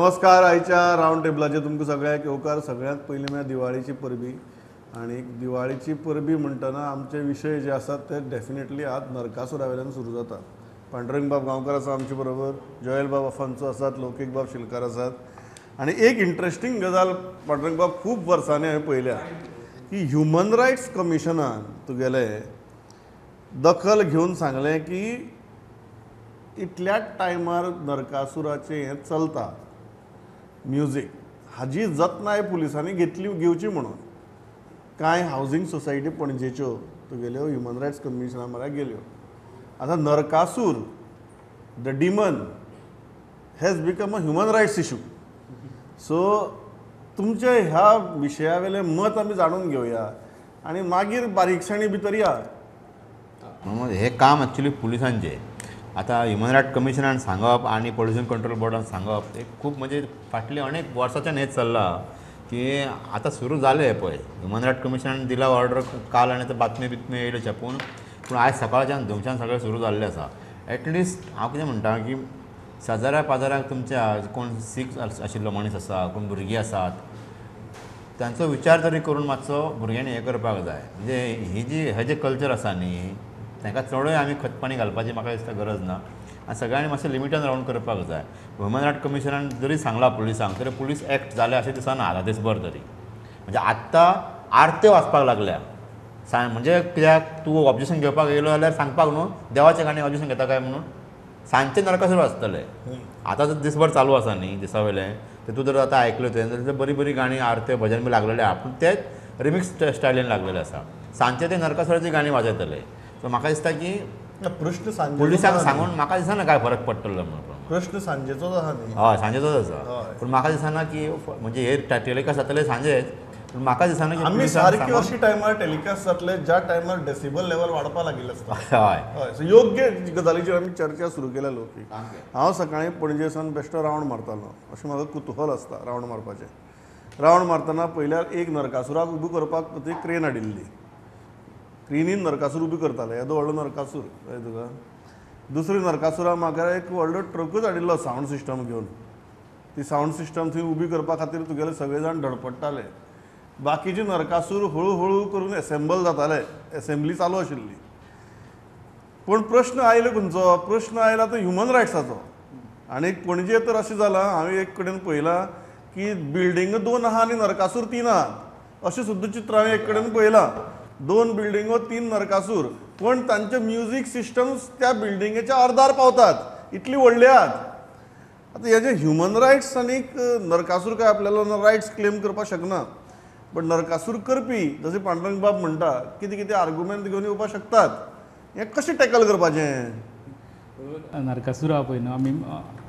नमस्कार. आयच्या रावंड टेबलाचेर तुमकां सगळ्यांक येवकार. सगळ्यांत पयलीं म्हळ्यार दिवाळीची परबी, आनी दिवाळीची परबी म्हणटना आमचे विशय जे आसात ते डेफिनेटली आज नरकासुरा वयल्यान सुरू जाता. पांडुरंगबाब गांवकार आसा आमचे बरोबर, जोएलबाब अफान्सो आसात, लौकीकबाब शिलकार आसात. आनी एक इंट्रस्टींग गजाल पांडुरंगबाब खूब वर्सांनी हांवें पळयल्या की ह्युमन रायट्स कमिशनान तुगेले दखल घेवन सांगलें की इतल्याच टायमार नरकासुराचें हें चलता म्युजीक, हाजी जतनाय पुलिसांनी घेतली घेवची म्हणून. कांय हावजींग सोसायटी पणजेच्यो तुगेल्यो ह्युमन रायट्स कमिशना म्हऱ्यान गेल्यो. आतां Narakasura the demon has become a human rights issue. So तुमचे ह्या विशया वयलें मत आमी जाणून घेवया आनी मागीर बारीकसाणी भितर या. हें काम एक्चुली पुलिसांचें. आतां ह्युमन रायट कमिशनान सांगप आनी पोल्युशन कंट्रोल बोर्डान सांगप एक खूब म्हणजे फाटले अनेक वर्साच्यान हें चल्लां की आतां सुरू जालें पळय. ह्युमन रायट कमिशनान दिला ऑर्डर काल आनी आतां बातमी बितमी येयल्यो छापून, पूण आयज सकाळच्यान धुमशान सगळें सुरू जाल्लें आसा. एटलिस्ट हांव कितें म्हणटा की शेजाऱ्या पाजाऱ्याक तुमच्या कोण सीक आशिल्लो मनीस आसा, कोण भुरगीं आसात, तांचो विचार तरी करून मातसो भुरग्यांनी हें करपाक जाय. म्हणजे ही जी हें जें कल्चर आसा न्ही तांकां चडूय आमी खतपाणी घालपाची म्हाका दिसता गरज ना आनी सगळ्यांनी मातशें लिमिटान रावन करपाक जाय. ह्युमन रायट कमिशनान जरी सांगलां पुलिसांक तरी पुलीस एक्ट जाले अशें दिसना आतां दिसभर तरी. म्हणजे आत्तां आरत्यो वाजपाक लागल्या म्हणजे कित्याक तूं ऑब्जेक्शन घेवपाक येयलो जाल्यार सांगपाक न्हू देवाच्या गाणी ऑब्जेक्शन घेता काय म्हणून सांजचे नरकासूर वाजतले. आतां जर दिसभर चालू आसा न्ही दिसा वयलें ते तूं जर आतां आयकलें तुवें जाल्यार बरी बरी गाणी आरत्यो भजन बी लागलेलें आहा, पूण ते रिमिक्स स्टायलीन लागलेले आसा. सांजचे ते नरकासुराची गाणी वाजयतले. सो म्हाका दिसता की प्रश्न पुलिसांक सांगून म्हाका दिसना काय फरक पडटलो म्हणून. प्रश्न सांजेचोच आसा न्ही? हय सांजेचोच आसा, पूण म्हाका दिसना की म्हणजे हे टेलिकास्ट जातले सांजेच, पूण म्हाका दिसना की आमी सारकी अशी टायमार टेलिकास्ट जातले ज्या टायमार डेसिबल लेवल वाडपाक लागिल्लें आसता. हय हय. सो योग्य गजालीचेर आमी चर्चा सुरू केल्या लोकीक. हांव सकाळीं पणजे सावन बेश्टो रावंड मारतालो, अशें म्हाका कुतूहल आसता रावंड मारपाचें. रावंड मारतना पयल्यार एक नरकासुराक उबो करपाक ती क्रेन हाडिल्ली, क्रेनीन नरकासूर उबी करताले, येदो व्हडलो नरकासूर कळ्ळें तुका. दुसरी नरकासुरा म्हाका एक व्हडलो ट्रकूच हाडिल्लो सावंड सिस्टम घेवन, ती सावंड सिस्टम थंय उबी करपा खातीर तुगेले सगळे जाण धडपडटाले. बाकीचे नरकासूर हळू हळू करून एसेंबल जाताले, एसेंब्ली चालू आशिल्ली. पूण प्रश्न आयलो खंयचो? प्रश्न आयला तो ह्युमन रायट्साचो. आनी पणजे तर अशें जालां, हांवें एक कडेन पळयलां की बिल्डिंगो 2 आहा आनी नरकासूर 3 आहा, अशें सुद्दां चित्र हांवें एक कडेन पळयलां. 2 बिल्डिंगो 3 नरकासूर, पण तांचे म्युजीक सिस्टम्स त्या बिल्डिंगेच्या अर्दार पावतात, इतली व्हडली आहात. आतां हेजे ह्युमन रायट्स आनी नरकासूर काय आपल्याला रायट्स क्लेम करपाक शकना, बट नरकासूर करपी जशें पांडुरंगबाब म्हणटा कितें कितें आर्गुमेंट घेवन येवपाक शकतात. हें कशें टॅकल करपाचें? नरकासूर आहा पळय न्हू, आमी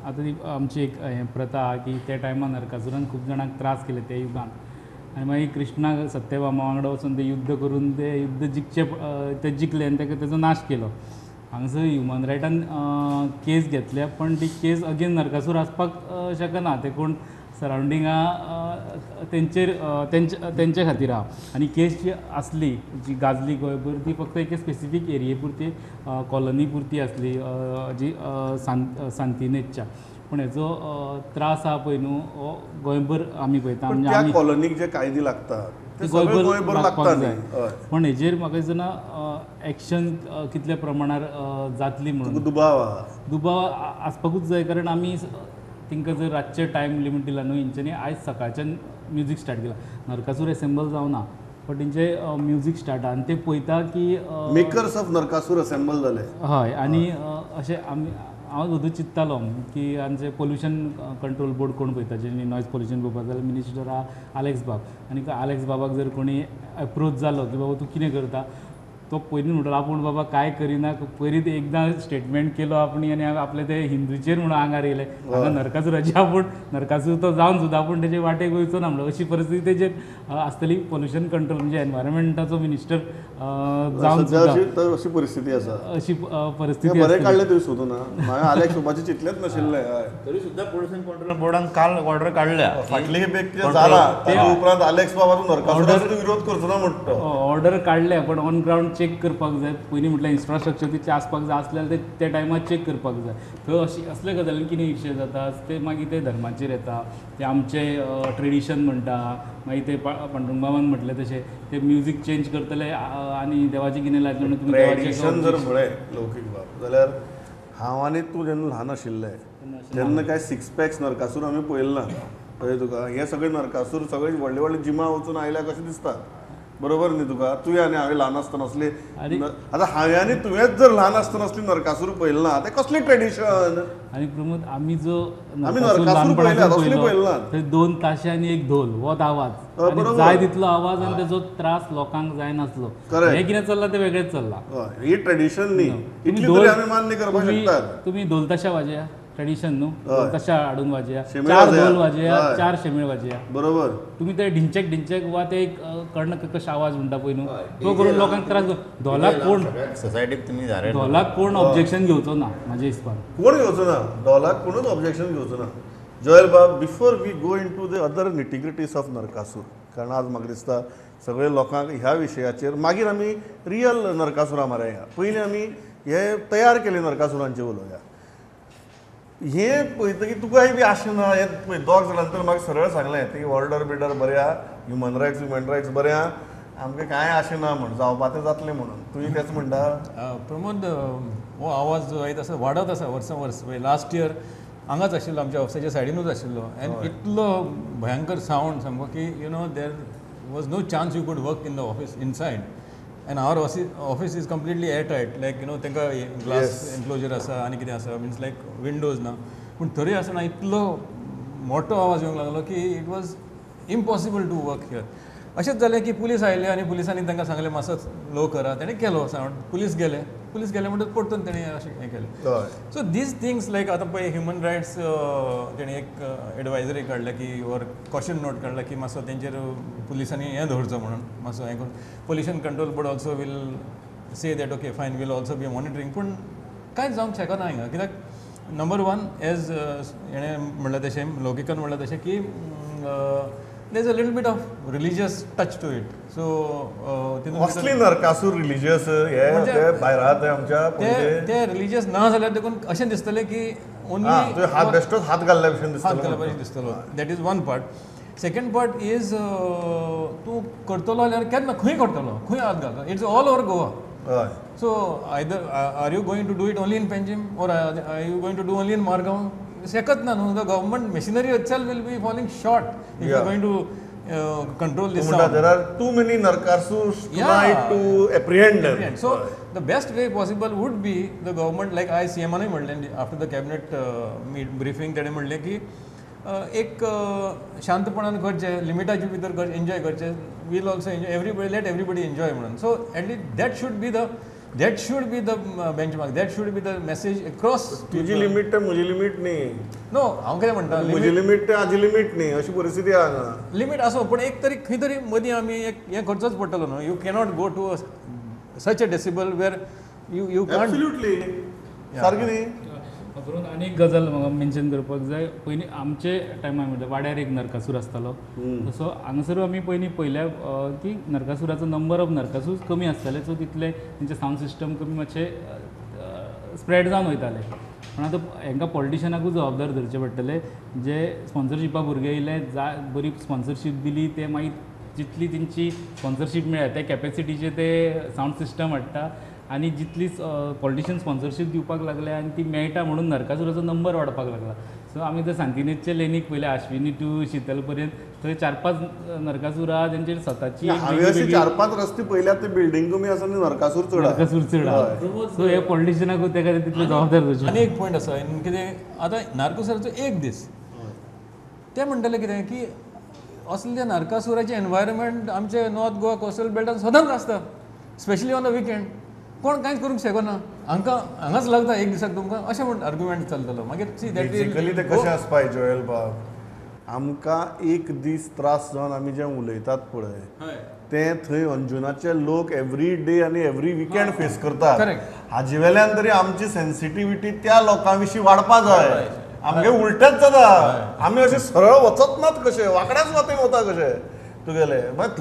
आतां ती आमची एक हें प्रथा आहा की त्या टायमार नरकासुरान खूब जाणांक त्रास केले त्या युगान, आनी मागीर कृष्णाक सत्यभामा वांगडा वचून ते युद्ध करून ते युद्ध जिखचे ते जिखले आनी ताका तेजो नाश केलो. हांगासर ह्युमन रायटान केस घेतल्या, पण ती केस अगेन नरकासूर आसपाक शकना, ते कोण सरावंडिंगा तेंचेर तेंचे खातीर आहा. आनी केस जी आसली जी गाजली गोंयभर ती फक्त एके स्पेसिफीक एरिये पुरती कॉलनी पुरती आसली जी सांतिनेजच्या, पूण हेजो त्रास आहा पळय न्हू हो गोंयभर आमी पळयता. म्हणजे कॉलनीक जे कायदे लागतात ते गोंयभर लागतात जाय, पूण हेजेर म्हाका दिसना एक्शन कितल्या प्रमाणार जातली म्हणून दुबाव आसपाकूच जाय. कारण आमी तांकां जर रातचे टायम लिमीट दिला न्हू, हेंच्यांनी आयज सकाळच्यान म्युजीक स्टार्ट केला, नरकासूर एसेंबल जावना बट तेंचे म्युजीक स्टार्ट आनी ते पळयता की मेकर्स ऑफ नरकासूर असेंबल जाले. हय. आनी अशें आमी हांव सुद्दां चिंत्तालो की आमचें पोल्युशन कंट्रोल बोर्ड कोण पळयता, जेणी नॉयज पोल्युशन पळोवपाक जाल्यार मिनिस्टर आहा आलेक्स बाब, आनी आलेक्स बाबाक जर कोणी एप्रोच जालो की बाबा तूं कितें करता, तो पयलीं म्हणटलो आपूण बाबा कांय करिना, पयलीं एकदां स्टेटमेंट केलो आपणी आनी आपले ते हिंदूचेर म्हणून आंगार येयले, हांगा नरकासुराचे आपूण नरकासूर तो जावन सुद्दां आपूण तेजे वाटेक वयचो ना म्हणून अशी परिस्थिती तेजेर आसतली. पोल्युशन कंट्रोल म्हणजे एनवायरमेंटाचो मिनिस्टर जावन सुद्दां अशी परिस्थिती आसा, अशी परिस्थिती बरें काडलें तुवें सोदून. हांवें आलेक्स बाबाचें चिंतलेंच नाशिल्लें. तरी सुद्दां पोल्युशन कंट्रोल बोर्डान काल ऑर्डर काडल्या, फाटली खेपे जाला ताच्या उपरांत आलेक्स बाबा तूं नरकासुराचो विरोध करचो ना म्हणटा. ऑर्डर काडल्या पण ऑन ग्रावंड चॅक करपाक जाय. पयलीं म्हटल्यार इन्फ्रास्ट्रक्चर तितलें आसपाक जाय आसल्यार ते त्या टायमार चॅक करपाक जाय. थंय अशी असले गजालीन कितें विशय जाता ते मागीर ते धर्माचेर येता, ते आमचे ट्रेडिशन म्हणटा, मागीर ते पांडुरंग म्हटलें तशें ते म्युजीक चेंज करतले आनी देवाचें कितें लायतलें म्हणून तुमी ट्रेडिशन जर म्हळें लौकीक बाब जाल्यार हांव आनी तूं जेन्ना ल्हान आशिल्ले तेन्ना काय सिक्स पॅक्स नरकासूर आमी पळयलें ना. कळ्ळें तुका? हे सगळे नरकासूर सगळे व्हडले व्हडले जिमा वचून आयल्या कशें दिसता, बरोबर न्ही तुका? तुवें आनी हांवें ल्हान आसतना असली, आतां हांवें आनी तुवेंच जर ल्हान आसतना असली नरकासूर पळयलें ना तें कसलें ट्रेडिशन? आनी प्रमोद आमी जो नरकासूर पळयला थंय 2 ताशे आनी 1 धोल होच आवाज, जाय तितलो आवाज आनी तेजो त्रास लोकांक जायनासलो. हें कितें चल्लां तें वेगळेंच चल्लां. ही ट्रेडिशन न्ही, इतली तरी आमी मान्य करपाक शकतात. तुमी धोल ताशा वाजया ट्रेडिशन न्हू, ताशा हाडून वाजया, 4 धोल वाजया, 4 शेमेळ वाजया, बरोबर. तुमी ते ढिंचेक ढिंचेक वा ते एक कर्ण कश आवाज म्हणटा पळय न्हू तो करून लोकांक त्रास. धोलाक कोण सोसायटीक तुमी धोलाक कोण ऑब्जेक्शन घेवचो ना म्हाज्या हिसपान, कोण घेवचो ना धोलाक, कोणूच ऑब्जेक्शन घेवचो ना. जोयल बाब, before we go into the other nitty-gritties of Narakasur, कारण आज म्हाका दिसता सगळे लोकांक ह्या विशयाचेर मागीर आमी रियल नरकासुरा मारया, पयलीं आमी हे तयार केले नरकासुरांचे उलोवया. हें पळयतकीर तुकाय बी आशा ना. हें पळय दोग जाणांनी तर म्हाका सरळ सांगलें ती ऑर्डर बिर्डर बरें आहा, ह्युमन रायट्स ह्युमन रायट्स बरें आहा, आमकां कांय आशा ना म्हण जावपा तें जातलें म्हणून. तुवें तेंच म्हणटा प्रमोद? हो आवाज जो येत आसा वाडत आसा वर्सां वर्स. लास्ट इयर हांगाच आशिल्लो, आमच्या ऑफिसाच्या सायडीनूच आशिल्लो, आनी इतलो भयंकर सावंड सामको की you know there was no chance you could work in the office inside. And our office is completely airtight, like you know तांकां ग्लास एन्क्लोजर आसा आनी कितें आसा, मिन्स लायक विंडोज ना, पूण तरी आसतना इतलो मोठो आवाज येवंक लागलो की it was impossible to work here. अशेंच जालें की पुलीस आयले आनी पुलिसांनी तांकां सांगलें मातसो लो करा, तेणें केलो सावंड. पुलीस गेले, पुलीस गेले म्हणटकच परतून तेणें अशें हें केलें. सो these things लायक आतां पळय ह्युमन रायट्स तेणें एक एडवायजरी काडल्या की ऑर कॉशन नोट काडला की मातसो तेंचेर पुलिसांनी हें दवरचो म्हणून मातसो हें करून. Pollution control board also will say that okay fine we'll also be monitoring, पूण कांयच जावंक शकना हिंगा. कित्याक नंबर वन एज हेणें म्हणलें तशें लौकिकान म्हणलें तशें की there is a little bit of religious touch to it. So mostly Narakasur religious हे भायर आहा ते आमच्या ते रिलीजियस ना जाल्यार देखून अशें दिसतलें की ओनली हात बेश्टोच हात घाल्ल्या भशेन दिसतलो, हात घाल्ल्या भशेन दिसतलो. That is one part. Second part is तूं करतलो जाल्यार केन्ना खंय करतलो, खंय हात घालतलो? It's all over Goa. So either are you going to do it only in Panjim or are you going to do only in Margao? शकत ना न्हू. The government machinery itself will be falling short if you are going to control this sound. There are too many Narakasurs tonight to apprehend them. So the best way possible would be the government, like I सीएमानूय म्हणलें after the cabinet briefing, तेणें म्हणलें की एक शांतपणान करचें, लिमिटाचे भितर करचें, enjoy करचें, we'll also enjoy, everybody, let everybody enjoy म्हणून. So at least that should be the That should be the benchmark. That should be the message across. तुजी लिमिट ते म्हजी लिमिट न्ही. नो, हांव कितें म्हणटा, म्हजी लिमिट ते हाजी लिमिट न्ही, अशी परिस्थिती आहा. लिमिट आसो, पूण एक तरी खंय तरी मदीं आमी एक हें करचोच पडटलो न्हू. You cannot go to such a decibel where you can't. Absolutely सारकें न्ही. बरोबर. आनी एक गजाल म्हाका मेन्शन करपाक जाय. पयलीं आमचे टायमार म्हणल्यार वाड्यार एक नरकासूर आसतालो, तसो हांगासर आमी पयलीं पळयल्या की नरकासुराचो नंबर ऑफ नरकासूर कमी आसताले, सो तितले तेंचे सावंड सिस्टम कमी मातशें स्प्रेड जावन वयताले. पूण आतां हांकां पॉलिटिशनाकूय जबाबदार धरचें पडटलें, जे स्पॉन्सरशिपा भुरगे येयले, जा बरी स्पॉन्सरशीप दिली, ते मागीर जितली तेंची स्पॉन्सरशीप मेळ्ळ्या त्या कॅपेसिटीचे ते सावंड सिस्टम हाडटा, आनी जितली पॉलिटिशन स्पॉन्सरशीप दिवपाक लागले आनी ती मेळटा म्हणून नरकासुराचो नंबर वाडपाक लागला. सो आमी जर सांतिनेजचे लेनीक पळयल्या, आश्विनी टू शितल पर्यंत थंय 4-5 नरकासूर आहा तेंचेर स्वताची. हांवें 4-5 रस्ते पळयल्यात ते बिल्डींग कमी आसा आनी नरकासूर चड, नरकासूर चड आहा. सो हे पॉलिटिशनाकूय तेका तितले जबाबदार धरचे. आनी एक पॉयंट आसा कितें, आतां नरकासुराचो एक दीस ते म्हणटले कितें की असले नरकासुराचें एनवायरमेंट आमचे नॉर्थ गोवा कोस्टल बेल्टान सदांच आसता, स्पेशली ऑन the weekend. कोण कांयच करूंक शकना, हांकां हांगाच लागता एक दिसाक तुमकां, अशें म्हण आर्ग्युमेंट चलतलो मागीर. सी that basically तें कशें आसपा जोएल बाब, आमकां एक दीस त्रास जावन आमी जें उलयतात पळय तें थंय अंजुनाचे लोक एवरी डे आनी एवरी विकेंड फेस करतात. हाजे वेल्यान तरी आमची सेन्सिटिविटी त्या लोकां विशीं वाडपा जाय. आमगे उलटेच जाता, आमी अशें सरळ वचत नात, कशें वांकड्याच वाटेन वता कशें. तुगेले मात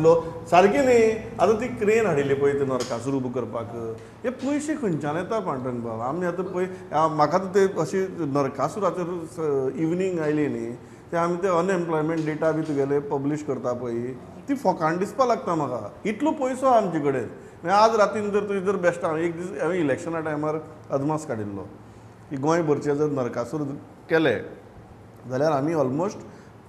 सारकी न्ही. आतां ती क्रेन हाडिल्ली पळय ते नरकासूर उबो करपाक, हे पयशे खंयच्यान येता पांडुरंग बाब? आमी आतां पळय म्हाका ते अशी नरकासुराचेर इवनींग आयली न्ही, ते आमी ते अनएम्प्लॉयमेंट डेटा बी तुगेले पब्लीश करता पळय, ती फोकाण दिसपाक लागता म्हाका. इतलो पयसो आमचे कडेन. आज रातीन जर तुवें जर बेश्टा एक दीस हांवें इलेक्शना टायमार अदमास काडिल्लो की गोंयभरचे जर नरकासूर केले जाल्यार आमी ऑलमोस्ट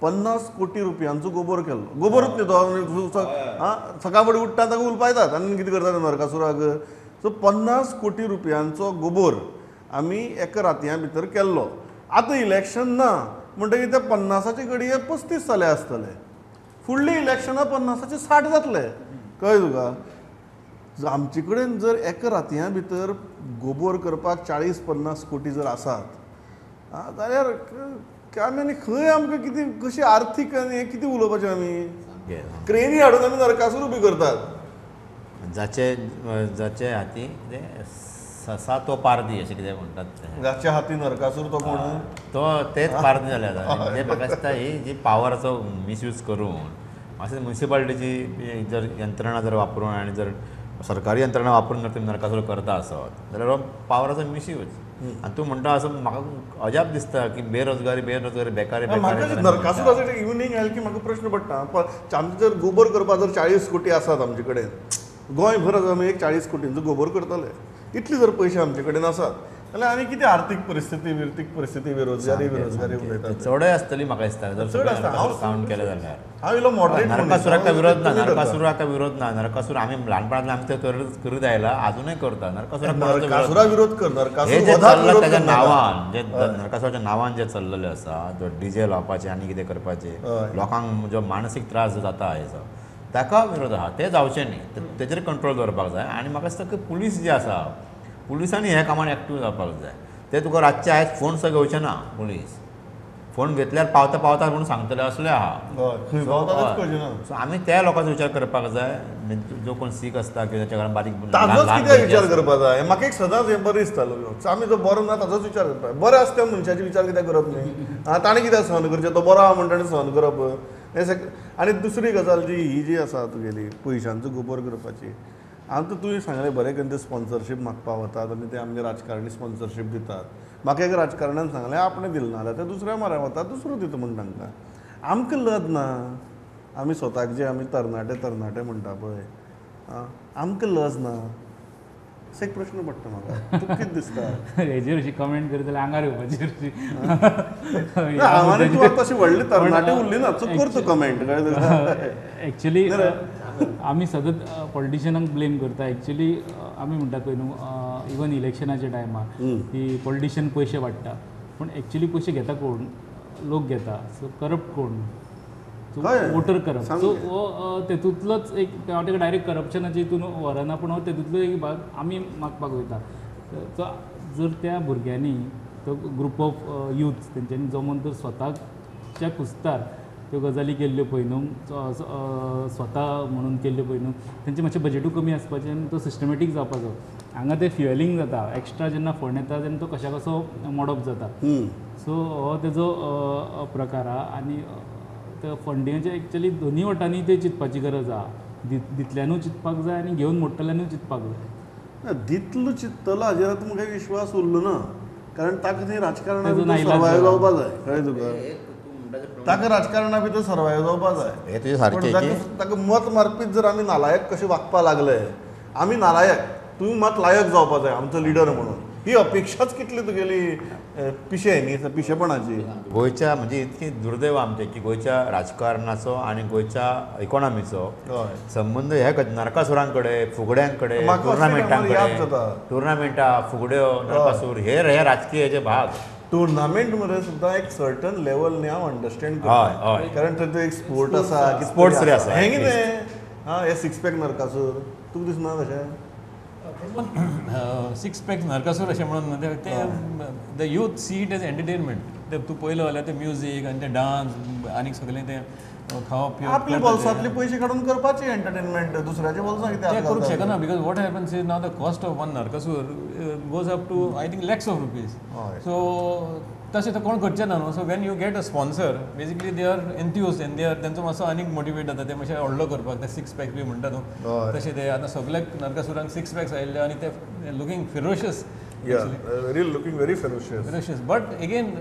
50 कोटी रुपयांचो गोबोर केल्लो. गोबोरूच न्ही तो, आं सकाळ फुडें उठ्ठा ताका उलपायतात आनी कितें करतात नरकासुराक. सो 50 कोटी रुपयांचो गोबोर आमी एका रातयां भितर केल्लो. आतां इलेक्शन ना म्हणटकीर ते 50 घडये 35 जाले आसतले, फुडली इलेक्शनां 50 60 जातले. कळ्ळें तुका? आमचे कडेन जर एका रातयां भितर गोबोर करपाक 40-50 कोटी जर आसात जाल्यार आमी आनी खंय आमकां कितें कशी आर्थीक आनी हें कितें उलोवपाचें? आमी क्रेनी हाडून आमी नरकासूर उबी करतात. जाचे जाचे हाती ससा तो पारदी अशें कितें म्हणटात, जाचे हाती नरकासूर तो कोण तो तेच पारदी जाले आतां. म्हणजे म्हाका दिसता ही जी पावराचो मिसयूज करून अशें म्युनिसिपालिटीची जर यंत्रणा जर वापरून आनी जर सरकारी यंत्रणा वापरून जर तुमी नरकासूर करता आसत जाल्यार हो पावराचो मिसयूज. आनी तूं म्हणटा असो म्हाका अजाप दिसता की बेरोजगारी बेरोजगारी बेकारी बेकारी. नरकासुराचो इवनींग आयले की म्हाका प्रश्न पडटा, आमचे जर गोबर करपाक जर 40 कोटी आसात आमचे कडेन, गोंयभर आमी एक 40 कोटींचो गोबर करतले, इतले जर पयशे आमचे कडेन आसात जाल्यार आनी कितें आर्थीक परिस्थिती विर्थीक परिस्थिती बेरोजगारी बेरोजगारी उलयतात चडय आसतली म्हाका दिसता जर कावंट केलें जाल्यार. हांव इल्लो मॉडरेट. नरकासुराक विरोध ना, नरकासुराक विरोध ना. नरकासूर आमी ल्हानपणांतल्यान आमचे करीत आयला, आजुनूय करता. नरकासुरा विरोध कर, हे जे चल्लां ताच्या नांवान, जे नरकासुराच्या नांवान जे चल्लेलें आसा, जो डिजे लावपाचें आनी कितें करपाचें, लोकांक जो मानसीक त्रास जाता हेजो ताका विरोध आहा, तें जावचें न्ही, तेजेर कंट्रोल दवरपाक जाय. आनी म्हाका दिसता की पुलीस जे आसा पुलिसांनी ह्या कामान एक्टीव जावपाक जाय. ते तुका रातचे आयज फोन सुद्दां घेवचे ना पुलीस, फोन घेतल्यार पावता पावता म्हणून सांगतले असले आहा. सो आमी त्या लोकांचो विचार करपाक जाय, जो कोण सीक आसता किंवा ताच्या घरान बारीक ताजोच कित्याक विचार करपाक जाय. म्हाका एक सदांच हें बरें दिसतालो, आमी जो बरो ना ताजोच विचार करपाक जाय. बरें आसता त्या मनशाचो विचार कित्याक करप न्ही? ताणें कित्याक सहन करचें? तो बरो आहा म्हणटा ताणें सहन करप. आनी दुसरी गजाल जी ही जी आसा तुगेली पयशांचो गोबर करपाची, आतां तुवें सांगलें बरें करून ते स्पॉन्सरशीप मागपाक वतात आनी ते आमगे राजकारणी स्पॉन्सरशीप दितात. म्हाका एक राजकारण्यान सांगलें आपणें दिलें ना जाल्यार ते दुसऱ्या म्हऱ्यान वता दुसरो दिता म्हूण तांकां. आमकां लज ना, आमी स्वताक जे आमी तरणाटे तरणाटे म्हणटा पळय, आमकां लज ना असो एक प्रश्न पडटा म्हाका. तुका कितें दिसता हेजेर अशी कमेंट करीत जाल्यार आंगार येवपाची. हांवें तूं आतां अशी व्हडली तरणाटे उरली ना, चूक कर तूं कमेंट. एक्चुली आमी सतत पॉलिटिशियनांक ब्लेम करता. एक्चुली आमी म्हणटात पळय न्हू इवन इलेक्शनाच्या टायमार की पॉलिटिशियन पयशे वाडटा, पूण एक्चुली पयशे घेता कोण? लोक घेता. सो करप्ट कोण? Water corrupt. सो हो तेतूंतलोच एक, हांव ताका डायरेक्ट करप्शनाच्या हितून व्हरना, पूण हो तेतूंतलो एक भाग आमी मागपाक वयता. सो जर त्या भुरग्यांनी तो ग्रुप ऑफ यूथ तेंच्यांनी जमोन तर स्वताच्या कुस्तार त्यो गजाली केल्ल्यो पळय न्हू, स्वता म्हणून केल्ल्यो पळय न्हू, तेंचें मातशें बजेटूय कमी आसपाचें आनी तो सिस्टमॅटीक जावपाचो. हांगा तें फ्युएलिंग जाता, एक्स्ट्रा जेन्ना फंड येता तेन्ना तो कशा कसो मोडप जाता. सो हो तेजो प्रकार आहा. आनी त्या फंडिंगाचे एक्चुअली दोनूय वटांनी ते चिंतपाची गरज आहा, दितल्यानूय चिंतपाक जाय आनी घेवन मोडटल्यानूय चिंतपाक जाय. दितलो चिंततलो हाजेर आतां म्हाका विश्वास उरलो ना, कारण ताका थंय राजकारणा भितर सर्वायव जावपा जाय. कळ्ळें तुका? ताका राजकारणा भितर सर्वायव जावपा जाय. हें तुजें सारकें. ताका मत मारपीच जर आमी नालायक कशें वागपाक लागले, आमी नालायक, तूं मात लायक जावपा जाय आमचो लिडर म्हणून, ही अपेक्षाच कितली तुगेली पिशे न्ही, पिशेपणाची. गोंयच्या म्हणजे इतकी दुर्दैव आमचें की गोंयच्या राजकारणाचो आनी गोंयच्या इकॉनॉमीचो संबंद ह्या नरकासुरां कडेन, फुगड्यां कडेन, टुर्नामेंटां कडेन, टुर्नामेंटां, फुगड्यो, नरकासूर हे हे राजकीय जे भाग. टुर्नामेंट मध्ये सुद्दां एक सर्टन लेवल न्ही हांव अंडरस्टँड करता, कारण थंय एक स्पोर्ट आसा, स्पोर्ट्स तरी आसा. हें कितें आं हे सिक्स पॅक नरकासूर तुका दिसना तशें? सिक्स पॅक नरकासूर अशें म्हणून ते the youth see it as entertainment. ते तूं पळयलो जाल्यार ते म्युजीक आनी ते डान्स आनी सगळें ते खावप पिवप आपले बोल्सांतले पयशे काडून करपाचे एंटरटेनमेंट, दुसऱ्याच्या बोल्सां कित्याक करूंक शकना. Because what happens is now the cost of one Narakasur goes up to I think lakhs of rupees. So तशें तर कोण करचें ना न्हू. So when you get a sponsor basically they are enthused and they are तेंचो मातसो आनीक motivate जाता ते मातशें व्हडलो करपाक. ते सिक्स पॅक्स बी म्हणटा न्हू तशें ते आतां सगळ्याक नरकासुरांक सिक्स पॅक्स आयिल्ले आनी ते looking ferocious. Very looking very ferocious. But again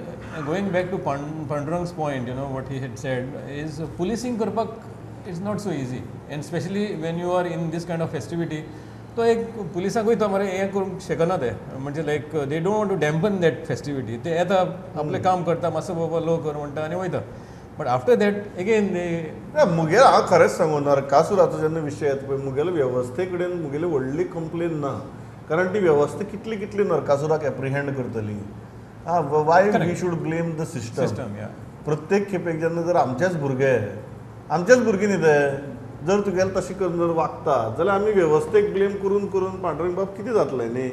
going back to Pandurang's point, you know what he had said is policing करपाक it's not so easy and specially when you are in this kind of festivity. तो एक पुलिसांकूय तो मरे हें करूंक शकना ते, म्हणजे like they don't want to dampen that festivity. ते येता आपलें काम करता, मातसो बाबा लो कर म्हणटा आनी वयता. But after that again they मुगेल हांव खरेंच सांगू, नरकासुराचो जेन्ना विशय येता पळय मुगेले वेवस्थे कडेन मुगेली व्हडली कंप्लेन ना, कारण ती वेवस्था कितली कितली नरकासुराक एप्रिहेंड करतली. Why we should blame the system. प्रत्येक खेपेक जेन्ना जर आमचेच भुरगे आमचेच भुरगीं न्ही ते जर तुगेले तशें करून जर वागता जाल्यार आमी वेवस्थेक ब्लेम करून करून पांडुरंग बाब कितें जातलें न्ही.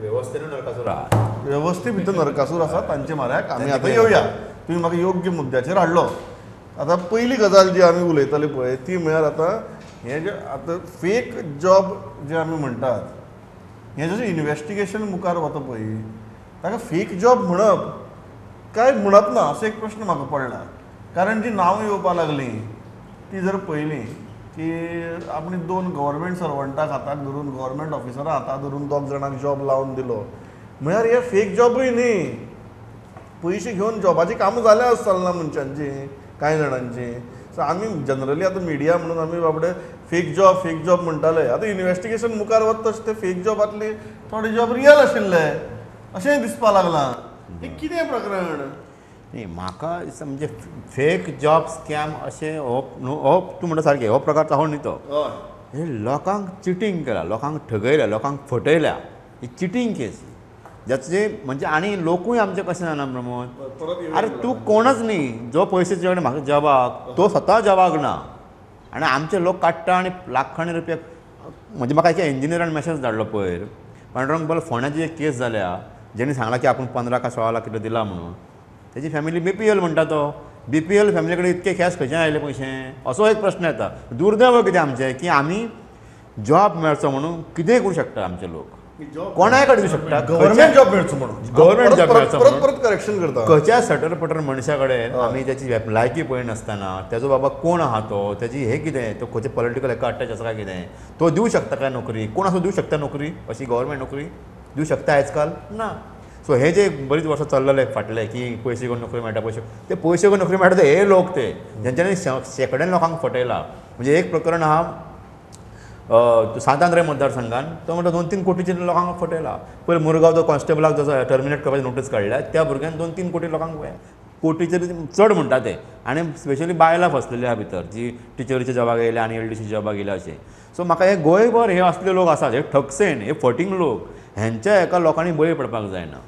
वेवस्थेन नरकासूर आहा, वेवस्थे भितर नरकासूर आसा तांचे म्हऱ्याक आमी आतां येवया. तुमी म्हाका योग्य मुद्द्याचेर हाडलो. आतां पयली गजाल जी आमी उलयताले पळय ती म्हळ्यार आतां हें जें आतां फेक जॉब जे आमी म्हणटात हें जशें इन्वेस्टिगेशन मुखार वता पळय ताका फेक जॉब म्हणप काय म्हणप ना असो एक प्रश्न म्हाका पडला. कारण जी नांवां येवपाक लागलीं ती जर पळयली की आपणे 2 गव्हर्मेंट सर्वंटाक हाताक धरून गव्हर्मेंट ऑफिसरां हाताक धरून 2 जाणांक जॉब लावन दिलो म्हळ्यार हे फेक जॉबूय न्ही. पयशे घेवन जॉबाचीं कामां जाल्या चलना मनशांची कांय जाणांची. सो आमी जनरली आतां मिडिया म्हणून आमी बाबडे फेक जॉब फेक जॉब म्हणटाले. आतां इन्वेस्टिगेशन मुखार वता तशें ते फेक जॉबांतले थोडे जॉब रियल आशिल्ले अशेंय दिसपाक लागलां. हें कितें प्रकरण? न्ही म्हाका दिसता म्हणजे फेक जॉब स्कॅम अशें हो हो तूं म्हणटा सारकें हो प्रकार हो न्ही तो. हे लोकांक चिटींग केला, लोकांक ठगयल्या, लोकांक फटयल्या, ही चिटींग केस जाचे म्हणजे. आनी लोकूय आमचे कशें जाणा प्रमोद, अरे तूं कोणच न्ही जो पयशे तुजे कडेन म्हाका जॉबाक तो स्वता जॉबाक ना आनी आमचे लोक काडटा आनी लाखांनी रुपया. म्हणजे म्हाका एका इंजिनियरान मॅसेज धाडलो पयर, पांडुरंग बोल फोंड्याची एक केस जाल्या जेणी सांगला की आपूण 15 का 16 लाख कितें दिला म्हणून, तेजी फॅमिली BPL म्हणटा तो. BPL family कडेन इतके कॅश खंयच्यान आयले पयशे असो एक प्रश्न येता. दुर्दैव कितें आमचें की आमी जॉब मेळचो म्हणून कितेंय करूं शकता आमचे लोक, कोणाय कडेन दिवं शकता. गव्हर्मेंट जॉब मेळचो म्हणून, गव्हर्मेंट जॉब मेळचो परत परत करेक्शन करता. खंयच्या सटर पटर मनशा कडेन आमी त्याची लायकी पळयनासतना तेजो बाबा कोण आहा तो, तेजी हें कितें, तो खंयचे पॉलिटिकल हेका अटॅच आसा काय कितें, तो दिवं शकता काय नोकरी, कोण असो दिवं शकता नोकरी, अशी गव्हर्मेंट नोकरी दिवं शकता आयज काल ना. सो हे जे बरीच वर्सां चल्लेले फाटले की पयशे घेवन नोकरी मेळटा, पयशे ते पयशे घेवन नोकरी मेळटा ते हे लोक ते जेंच्यांनी शेंकड्यान लोकांक फटयला. म्हणजे एक प्रकरण आहा सांतांद्रे मतदारसंघान, तो म्हणटा 2-3 कोटीचे लोकांक फटयला. पयलीं मुरगांव तो कॉन्स्टेबलाक जसो टर्मिनेट करपाची नोटीस काडल्या त्या भुरग्यान 2-3 कोटी लोकांक कोटीचेर चड म्हणटा ते. आनी स्पेशली बायलां फसलेली आहा भितर, जी टिचरीच्या जॉबाक येयल्या आनी LDC जॉबाक येयल्या अशें. सो म्हाका हे गोंयभर हे असले लोक आसात, हे ठकसेन, हे फटींग लोक, हेंच्या एका लोकांनी बळी पडपाक जायना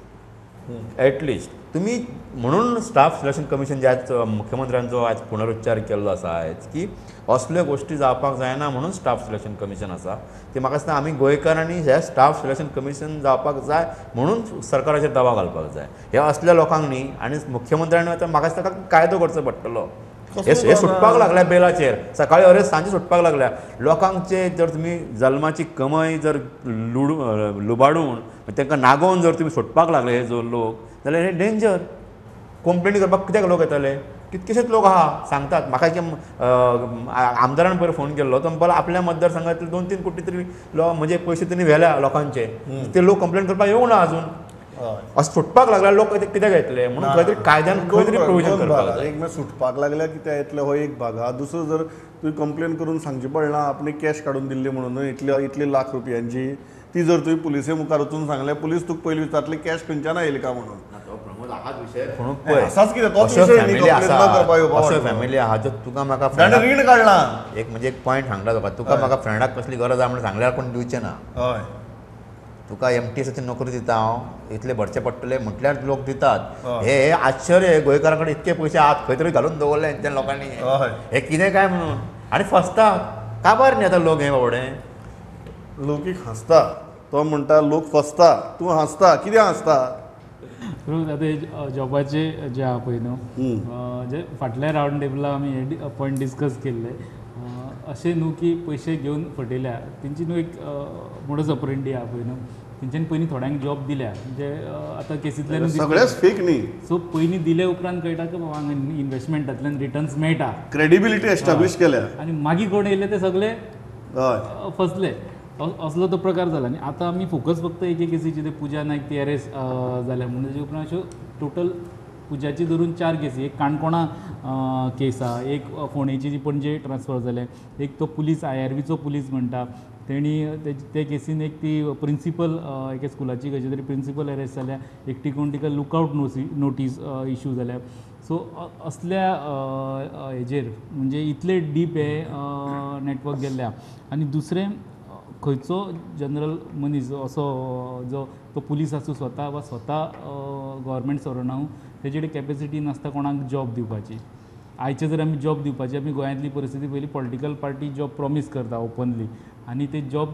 एटलिस्ट तुमी. म्हणून स्टाफ सिलेक्शन कमिशन जे आज मुख्यमंत्र्यांचो आज पुनरुच्चार केल्लो आसा आयज की असल्यो गोश्टी जावपाक जायना म्हणून स्टाफ सिलेक्शन कमिशन आसा. ते म्हाका दिसता आमी गोंयकारांनी हे स्टाफ सिलेक्शन कमिशन जावपाक जाय म्हणून सरकाराचेर दबाव घालपाक जाय हे असल्या लोकांक न्ही. आनी मुख्यमंत्र्यांनी आतां म्हाका दिसता कायदो करचो पडटलो. हे सुटपाक लागल्या बेलाचेर, सकाळी अरे सांजे सुटपाक लागल्या लोकांचे. जर तुमी जल्माची कमाई जर लुबाडून तांकां नागोवन जर तुमी सुटपाक लागले हे जो लोक जाल्यार हे डेंजर. कंप्लेनी करपाक कित्याक लोक येतले, कितकेशेच लोक आहा सांगतात. म्हाका एक आमदारान पयर फोन केल्लो, तो म्हणपाक आपल्या मतदारसंघातले 2-3 कोटी तरी म्हणजे पयशे तेणी व्हेल्या लोकांचे, ते लोक कंप्लेन करपाक येवंक ना अजून. अशें सुटपाक लागल्या लोक कित्याक येतले म्हणून खंय तरी कायद्यान खंय तरी प्रोविजन करपाक जाय. एक सुटपाक लागल्या कित्याक येतले हो एक भाग आहा. दुसरो जर तुवें कंप्लेन करून सांगचें पडना आपणे कॅश काडून दिल्ली म्हणून इतले इतले लाख रुपयांची, ती जर तुवें पुलिसे मुखार वचून सांगलें पुलीस तुका पयलीं विचारतली कॅश खंयच्यान आयली काय म्हणून. आसाच कितें तोच विशय न्ही अश्यो फॅमिली आहा ज्यो तुका म्हाका रीण काडलां. एक म्हणजे एक पॉयंट सांगता तुका, तुका म्हाका फ्रेंडाक कसली गरज आहा म्हणून सांगल्यार कोण दिवचें ना. हय, तुका MTSाची नोकरी दिता हांव, इतले भरचे पडटले म्हटल्यार लोक दितात. हे आश्चर्य, गोंयकारां कडेन इतके पयशे आहात खंय तरी घालून दवरले हेंच्या लोकांनी, हे कितें काय म्हणून. आनी फसतात काबार न्ही आतां लोक हे बाबडे. लोकीक हांसता तो म्हणटा लोक फसता, तूं हांसता कितें हांसता? आतां जॉबाचे जे आहा पळय न्हू, जे फाटल्या रावंड टेबलार आमी हे पॉयंट डिस्कस केल्ले, अशें न्हू की पयशे घेवन फटयल्या तेंची न्हू एक मोडस ऑपरेंडी आहा पळय न्हू, तेंच्यानी पयलीं थोड्यांक जॉब दिल्या म्हणजे आतां केसींतल्यान सगळेच फेक न्ही. सो पयलीं दिले उपरांत कळटा की बाबा हांगा इन्वेस्टमेंटांतल्यान रिटर्न्स मेळटा, क्रेडिबिलिटी एस्टाब्लीश केल्या आनी मागीर कोण येयले ते सगळे फसले, असलो तो प्रकार जाला. आनी आतां आमी फोकस फक्त एके केसीची, ते पुजा नायक ती अरेस्ट जाल्या म्हणून तेजे उपरांत अश्यो टोटल पुजाची धरून 4 केसी, एक काणकोणा केस आहा, एक फोंडेची जी पणजे ट्रान्सफर जाले, एक तो पुलीस IRBचो पुलीस म्हणटा तेणी ते केसीन एक ती प्रिंसिपल एके स्कुलाची खंयची तरी प्रिंसिपल अरेस्ट जाल्या, एकटी कोण तिका लुकआवट नोटीस इशू जाल्या. सो असल्या हेजेर म्हणजे इतले डीप हे नेटवर्क गेल्ले आहा. आनी दुसरें खंयचो जनरल मनीस असो जो तो पुलीस आसूं स्वता वा स्वता गव्हर्मेंट सर्वंट आसूं, तेजे कडेन कॅपेसिटी नासता कोणाक जॉब दिवपाची. आयचे जर आमी जॉब दिवपाची, आमी गोंयांतली परिस्थिती पयली पॉलिटिकल पार्टी जॉब प्रॉमीस करता ओपनली, आनी ते जॉब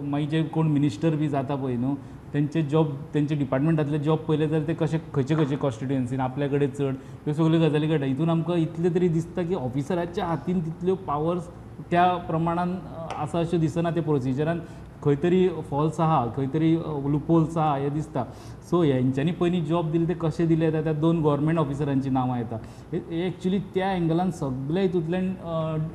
मागीर जे कोण मिनिस्टर बी जाता पळय न्हू तेंचे जॉब तेंचे डिपार्टमेंटांतले जॉब पळयले जाल्यार ते कशे खंयचे खंयचे कॉन्स्टिट्युएन्सीन आपल्या कडेन चड, ह्यो सगल्यो गजाली कळटा. हितून आमकां इतलें तरी दिसता की ऑफिसराच्या हातीन तितल्यो पावर्स त्या प्रमाणान आसा अशें दिसना, ते प्रोसिजरान खंय तरी फॉल्स आहा, खंय तरी लुपोल्स आहा हें दिसता. सो हेंच्यांनी पयलीं जॉब दिले ते कशे दिले त्या 2 गव्हर्मेंट ऑफिसरांचीं नांवां येता. हे एक्चुली त्या एंगलान सगळे हितूंतल्यान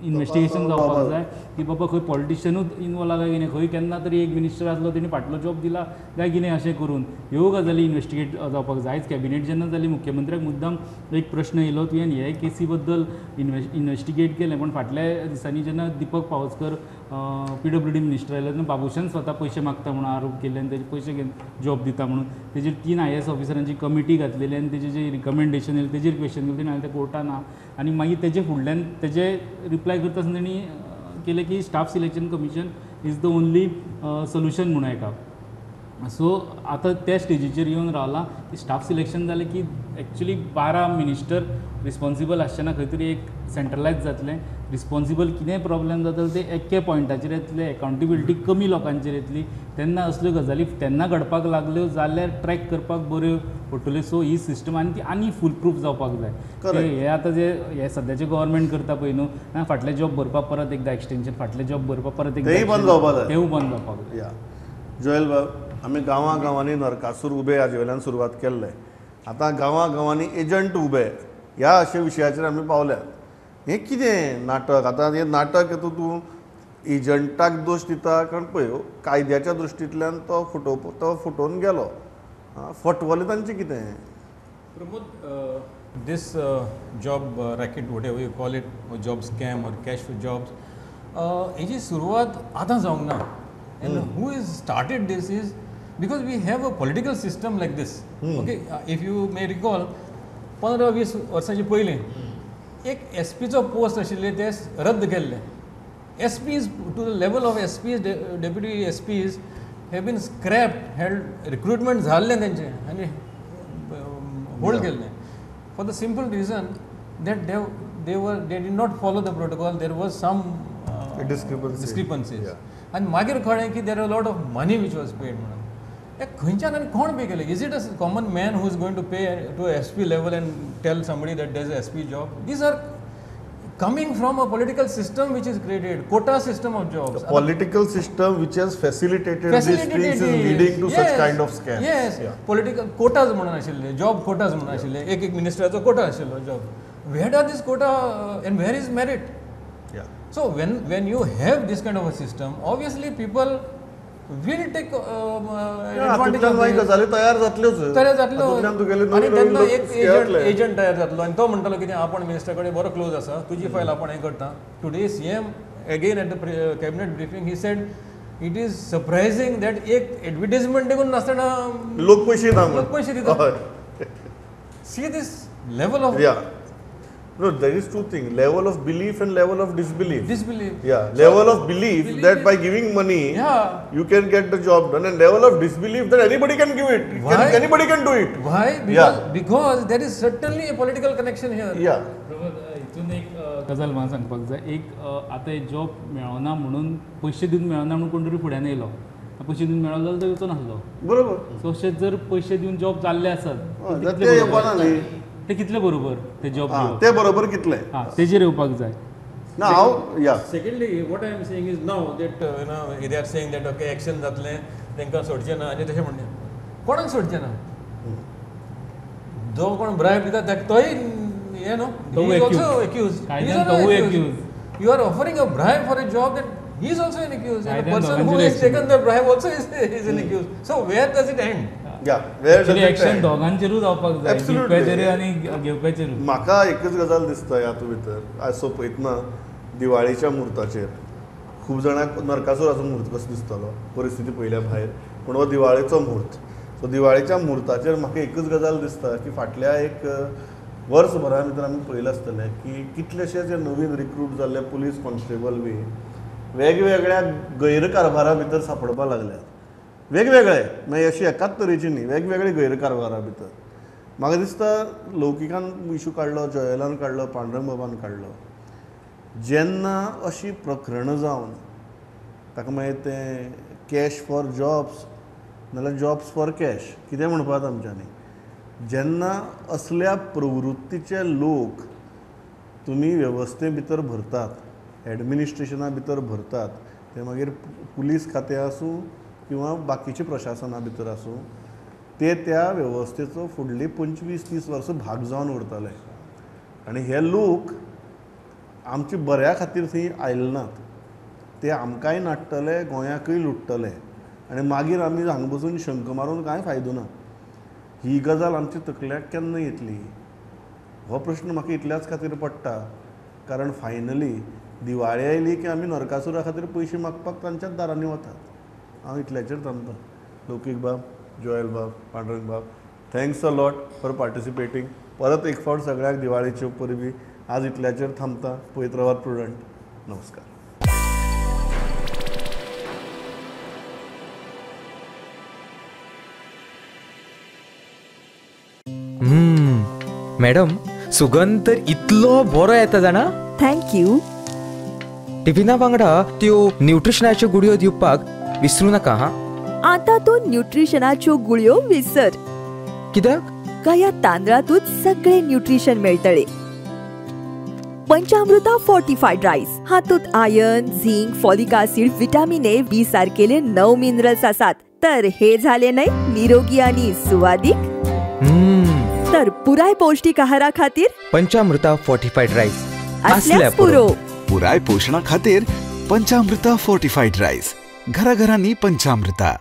इन्वेस्टिगेशन जावपाक जाय की बाबा खंय पॉलिटिशियनूच इनवॉल्व आहा काय कितें, खंय केन्ना तरी एक मिनिस्टर आसलो तेणी फाटलो जॉब दिला काय कितें, अशें करून ह्यो गजाली इन्वेस्टिगेट जावपाक जाय. आयज कॅबिनेट जेन्ना जाली मुख्यमंत्र्याक मुद्दाम एक प्रश्न येयलो, तुवें हे केसी बद्दल इन्वेस्टिगेट केलें, पूण फाटल्या दिसांनी जेन्ना दीपक पावसकर PWD minister आयले तेन्ना बाबूशान स्वता पयशे मागता म्हणून आरोप केल्ले आनी तेजे पयशे घेवन जॉब दिता म्हणून तेजेर 3 IAS ऑफिसरांची कमिटी घातलेली आनी तेजे जे रिकमेंडेशन येयलें तेजेर क्वेश्चन केलें, तेणी तें कोर्टान ना. आनी मागीर तेजे फुडल्यान तेजे रिप्लाय करता आसतना तेणी केलें की staff selection commission is the only solution म्हणून एका. सो आतां त्या स्टेजीचेर येवन रावलां की स्टाफ सिलेक्शन जालें की एक्चुली 12 मिनिस्टर रिस्पोन्सिबल आसचे ना, खंय तरी एक सेंट्रलायज जातलें, रिस्पोन्सिबल कितेंय प्रॉब्लेम जातलो ते एके पॉयंटाचेर येतले, एकाउंटेबिलिटी कमी लोकांचेर येतली. तेन्ना असल्यो गजाली तेन्ना घडपाक लागल्यो जाल्यार ट्रॅक करपाक बऱ्यो पडटल्यो. सो ही सिस्टम आनी ती आनी फूल प्रूफ जावपाक जाय. हे आतां जे हे सद्याचे गव्हर्मेंट करता पळय न्हू, ना फाटले जॉब भरपाक परत एकदां एक्सटेंशन, फाटले जॉब भरपाक परत एकदां, बंद जावपाक जाय, तेवूय बंद जावपाक जाय. जोएल बाब, आमी गांवां गांवांनी नरकासूर उबे हाजे वयल्यान सुरवात केल्ले, आतां गांवां गांवांनी एजंट उबे ह्या अशा विशयाचेर आमी पावल्यात. हें कितें नाटक? आतां हें नाटक हेतून तूं एजंटाक दोश दिता, कारण पळय कायद्याच्या दृश्टींतल्यान तो फटोवन गेलो, फटवलें तांचें कितें? Pramod, this job racket, whatever you call it, job scam or cash for jobs, हेजी सुरवात आतां जावंक ना. And who has started this is because we have a political system like this. Okay, if you may recall, 15-20 वर्सांचे पयलीं एक SPचो post आशिल्ले ते रद्द केल्ले. SPs to the level of SPs, deputy SPs have been scrapped, held recruitment जाल्लें तेंचें आनी होल्ड केल्लें for the simple reason that they did not follow the protocol. There was some discrepancies. आनी मागीर कळ्ळें की there are lot of money which was paid म्हणून. हे खंयच्यान आनी कोण पे केलें? Is it a common man who is going to pay to SP level and tell somebody that there is SP job? These are coming from a political system which is created, quota system of jobs. The political system which has facilitated these things is leading to such kind of scams. Yes, yeah. Political quotas म्हणून आशिल्ले, job quotas म्हणून आशिल्ले, एक एक मिनिस्टराचो कोटा आशिल्लो job. Where are this quota and where is merit? Yeah. So when you have this kind of a system, obviously people will take advantage of this. गजाली तयार जातल्योच, तयार जातल्यो. आनी तेन्ना एक एजंट तयार जातलो आनी तो म्हणटलो कितें, आपण मिनिस्टर कडेन बरो क्लोज आसा, तुजी फायल आपण हें करता. Today CM again at the cabinet briefing he said it is surprising that एक एडवर्टीजमेंट देखून नासतना लोक पयशे लोक पयशे दितात. See this level of No, there is two things: level of belief and level of disbelief. Disbelief. Yeah, so level of belief that by giving money, yeah, you can get the job done, and level of disbelief that anybody can give it. Why? Anybody can do it. Why? Because, yeah, because there is certainly a political connection here. Yeah. हितून एक गजाल म्हाका सांगपाक जाय. एक आतां job मेळना म्हणून, पयशे दिवन मेळना म्हणून कोण तरी फुड्यान येयलो, पयशे दिवन मेळ्ळो जाल्यार तो येवचो नासलो. बरोबर. सो अशें जर पयशे दिवन जॉब जाल्ले आसत ते कितले बरोबर ते जॉब ते बरोबर कितले तेजेर येवपाक जाय. ना हांव या secondly what I am saying is now that you know they are saying that okay action जातलें तांकां सोडचें ना आनी तशें म्हणलें कोणाक सोडचें ना जो कोण ब्रायब दिता ताका तोय हें न्हू he is also accused. You are offering a bribe for a job that he is also an accused and the person who has taken the bribe also is an accused. So where does it end? Yeah, where does it action दोगांचेरूच जावपाक जाय, दिवप्याचेर आनी घेवप्याचेर. म्हाका एकच गजाल दिसता ह्या भितर आयज सोंपयतना दिवाळीच्या म्हूर्ताचेर खूब जाणांक नरकासुराचो म्हूर्त कसो दिसतलो परिस्थिती पळयल्या भायर, पूण हो दिवाळेचो म्हूर्त. सो दिवाळीच्या म्हूर्ताचेर म्हाका एकच गजाल दिसता की फाटल्या एक वर्सभरा भितर आमी पळयलां आसतलें की कितलेशे जे नवीन रिक्रूट जाल्ले पुलीस कॉन्स्टेबल बी वेगवेगळ्या गैरकारभारा भितर सापडपाक लागल्यात. वेगवेगळे मागीर अशी एकाच तरेची न्ही, वेगवेगळे गैरकारभारा भितर. म्हाका दिसता लौकिकान इशू काडलो, जॉयलान काडलो, पांडुरंग बाबान काडलो. जेन्ना अशी प्रकरणां जावन ताका मागीर तें कॅश फॉर जॉब्स नाल्यार जॉब्स फॉर कॅश कितें म्हणपाक आमच्यांनी, जेन्ना असल्या प्रवृत्तीचे लोक तुमी वेवस्थे भितर भरतात, एडमिनिस्ट्रेशना भितर भरतात, ते मागीर पुलीस खातें आसूं किंवा बाकीचे प्रशासना भितर आसूं, ते त्या वेवस्थेचो फुडली 25-30 वर्सां भाग जावन उरतले. आनी हे लोक आमचे बऱ्या खातीर थंय आयले नात, ते आमकांय नाडटले, गोंयाकूय लुट्टले आनी मागीर आमी हांगा बसून शंक मारून कांय फायदो ना. ही गजाल आमच्या तकल्याक केन्ना येतली हो प्रश्न म्हाका इतल्याच खातीर पडटा, कारण फायनली दिवाळी आयली की आमी नरकासुरा खातीर पयशे मागपाक तांच्याच दारांनी वतात. हांव इतल्याचेर थांबता. लौकीक बाब, जोएल बाब, पांडुरंग बाब, thanks a lot for participating. परत एक फावट सगळ्यांक दिवाळेच्यो परबी. आज इतल्याचेर थांबता. पळयत रावात प्रुडंट. नमस्कार. मॅडम, सुगंध तर इतलो बरो येता जाणा. Thank you. टिफिना वांगडा त्यो न्यूट्रिशनाच्यो गुळयो दिवपाक विसरू नका. हा, आता तूं न्यूट्रिशनाच्यो गुळयो विसर. कित्याक? काय तांदळातूच सगळे न्यूट्रिशन मेळटले. पंचामृता फोर्टिफाईड राईस हातूंत iron, zinc, folic acid, vitamin A, B सारकेले 9 minerals आसात. तर हे झाले न्हय निरोगी आणि सुवादीक. तर पुराय पौष्टिक आहारा खातीर पंचामृता फोर्टिफाईड राईस असल्यास पुरो. पुराय पोषणा खातीर पंचामृता फोर्टिफाईड राईस. घराघरांनी पंचामृता.